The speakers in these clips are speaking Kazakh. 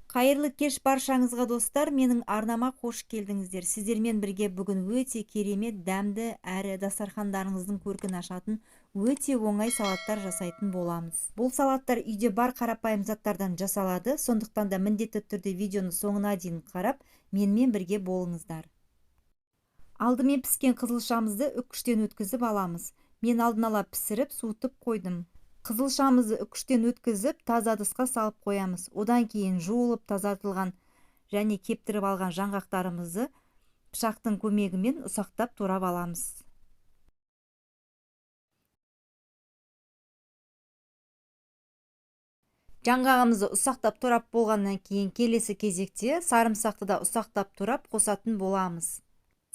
Қайырлы кеш баршаңызға, достар, менің арнама қош келдіңіздер. Сіздермен бірге бүгін өте керемет, дәмді әрі дастархандарыңыздың көркін ашатын өте оңай салаттар жасайтын боламыз. Бұл салаттар үйде бар қарапайым заттардан жасалады, сондықтан да міндетті түрде видеоны соңына дейін қарап, менімен бірге болыңыздар. Алдымен піскен қызылшамызды үккіштен өткізіп аламыз. Мен алдын ала пісіріп, суытып қойдым. Қызылшамызды үккіштен өткізіп, таза ыдысқа салып қоямыз. Одан кейін жуылып тазартылған және кептіріп алған жаңғақтарымызды пышақтың көмегімен ұсақтап турап аламыз. Жаңғағымызды ұсақтап турап болғаннан кейін келесі кезекте сарымсақты да ұсақтап турап қосатын боламыз.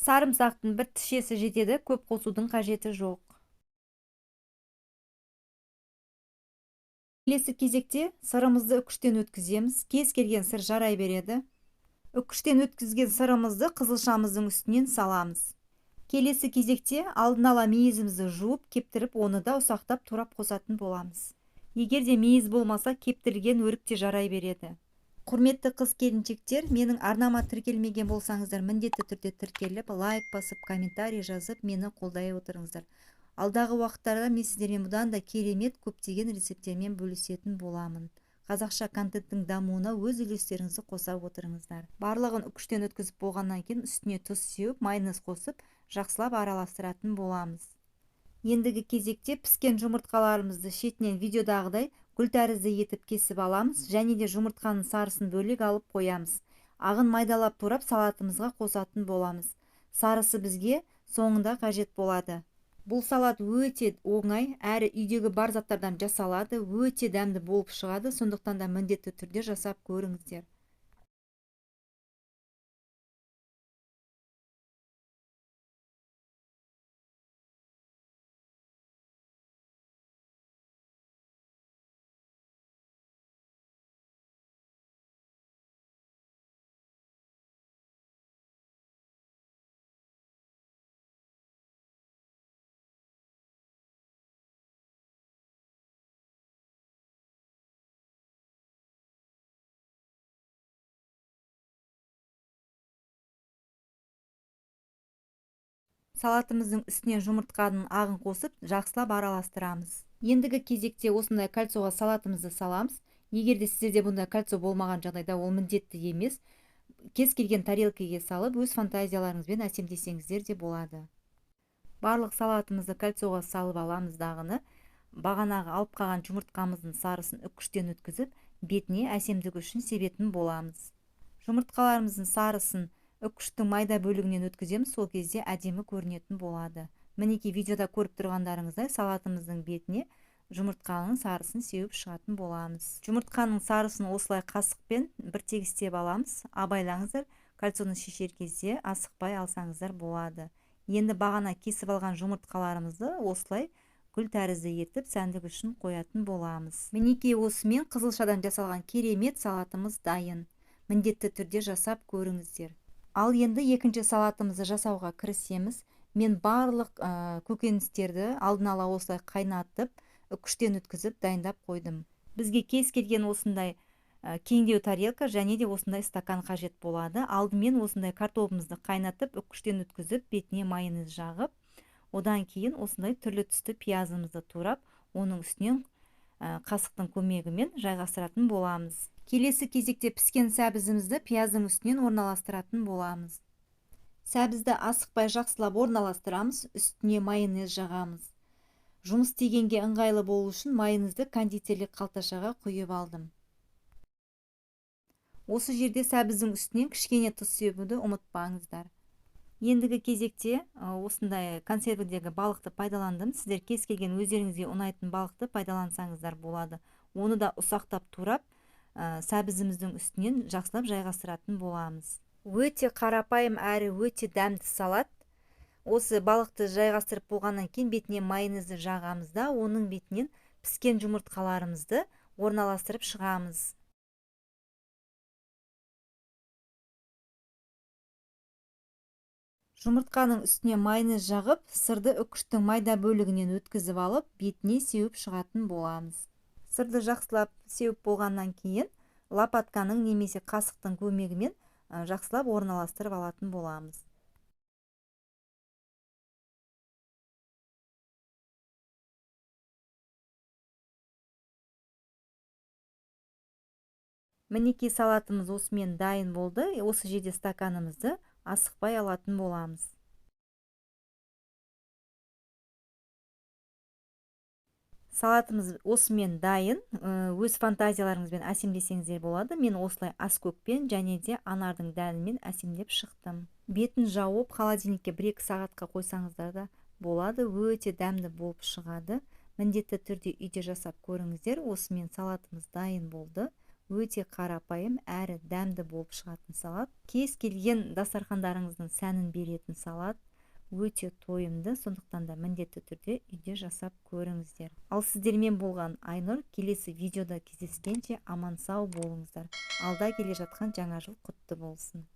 Сарымсақтың бір тішесі жетеді, көп қосудың қажеті жоқ. Келесі кезекте сырымызды үккіштен өткіземіз. Кез келген сыр жарай береді. Үккіштен өткізген сырымызды қызылшамыздың үстінен саламыз. Келесі кезекте алдын ала мейізімізді жуып, кептіріп, оны да ұсақтап турап қосатын боламыз. Егер де мейіз болмаса, кептірілген өрік те жарай береді. Құрметті қыз келіншектер, менің арнама тіркелмеген болсаңыздар, міндетті түрде тіркеліп, лайк басып, комментарий жазып, мені қолдай отырыңыздар. Алдағы уақыттарда мен сіздермен бұдан да керемет көптеген рецепттермен бөлісетін боламын. Қазақша контенттің дамуына өз үлестеріңізді қоса отырыңыздар. Барлығын үккіштен өткізіп болғаннан кейін үстіне тұз сеуіп, майонез қосып, жақсылап араластыратын боламыз. Ендігі кезекте піскен жұмыртқаларымызды шетінен видеодағыдай гүл тәрізді етіп кесіп аламыз және де жұмыртқаның сарысын бөлек алып қоямыз. Ағын майдалап турап салатымызға қосатын боламыз. Сарысы бізге соңында қажет болады. Бұл салат өте оңай, әрі үйдегі бар заттардан жасалады, өте дәмді болып шығады, сондықтан да міндетті түрде жасап көріңіздер. Салатымыздың үстіне жұмыртқаның ағын қосып, жақсылап араластырамыз. Ендігі кезекте осындай кольцоға салатымызды саламыз. Егер де сіздерде бұндай кольцо болмаған жағдайда ол міндетті емес. Кез келген тарелкеге салып, өз фантазияларыңызбен әсемдесеңіздер де болады. Барлық салатымызды кольцоға салып аламыз дағыны, бағанағы алып қалған жұмыртқамыздың сарысын үккіштен өткізіп, бетіне әсемдік үшін себетін боламыз. Жұмыртқаларымыздың сарысын үккіштің майда бөлігінен өткіземіз, сол кезде әдемі көрінетін болады. Мінекей видеода көріп тұрғандарыңыздай салатымыздың бетіне жұмыртқаның сарысын сеуіп шығатын боламыз. Жұмыртқаның сарысын осылай қасықпен бір тегістеп аламыз. Абайлаңыздар, кольцоны шешер кезде асықпай алсаңыздар болады. Енді бағана кесіп алған жұмыртқаларымызды осылай гүл тәрізді етіп сәндік үшін қоятын боламыз. Мінекей осымен қызылшадан жасалған керемет салатымыз дайын. Міндетті түрде жасап көріңіздер. Ал енді екінші салатымызды жасауға кірісеміз. Мен барлық көкөністерді алдын ала осылай қайнатып, үккіштен өткізіп дайындап қойдым. Бізге кез келген осындай кеңдеу тарелка және де осындай стакан қажет болады. Алдымен осындай картобымызды қайнатып, үккіштен өткізіп, бетіне майонез жағып, одан кейін осындай түрлі түсті пиязымызды турап, оның үстінен қасықтың көмегімен жайғастыратын боламыз. Келесі кезекте піскен сәбізімізді пияздың үстінен орналастыратын боламыз. Сәбізді асықпай жақсылап орналастырамыз, үстіне майонез жағамыз. Жұмыс істегенге ыңғайлы болу үшін майонезді кондитерлік қалташаға құйып алдым. Осы жерде сәбіздің үстінен кішкене тұз себуді ұмытпаңыздар. Ендігі кезекте осындай консервідегі балықты пайдаландым. Сіздер кез келген өздеріңізге ұнайтын балықты пайдалансаңыздар болады. Оны да ұсақтап турап, сәбізіміздің үстінен жақсылап жайғастыратын боламыз. Өте қарапайым әрі өте дәмді салат. Осы балықты жайғастырып болғаннан кейін бетіне майонезді жағамыз да, оның бетінен піскен жұмыртқаларымызды орналастырып шығамыз. Жұмыртқаның үстіне майонез жағып, сырды үккіштің майда бөлігінен өткізіп алып, бетіне сеуіп шығатын боламыз. Сырды жақсылап сеуіп болғаннан кейін Лопатканың немесе қасықтың көмегімен жақсылап орналастырып алатын боламыз. Мінекей, салатымыз осымен дайын болды. Осы жерде стаканымызды асықпай алатын боламыз. Салатымыз осымен дайын. Өз фантазияларыңызбен әсемдесеңіздер болады. Мен осылай аскөкпен және де анардың дәнімен әсемдеп шықтым. Бетін жауып, холодильникке 1-2 сағатқа қойсаңыздар да болады. Өте дәмді болып шығады. Міндетті түрде үйде жасап көріңіздер. Осымен салатымыз дайын болды. Өте қарапайым әрі дәмді болып шығатын салат. Кез келген дастархандарыңыздың сәнін беретін салат. Өте тойымды, сондықтан да міндетті түрде үйде жасап көріңіздер. Ал сіздермен болған Айнұр, келесі видеода кездескенше аман сау болыңыздар. Алда келе жатқан жаңа жыл құтты болсын.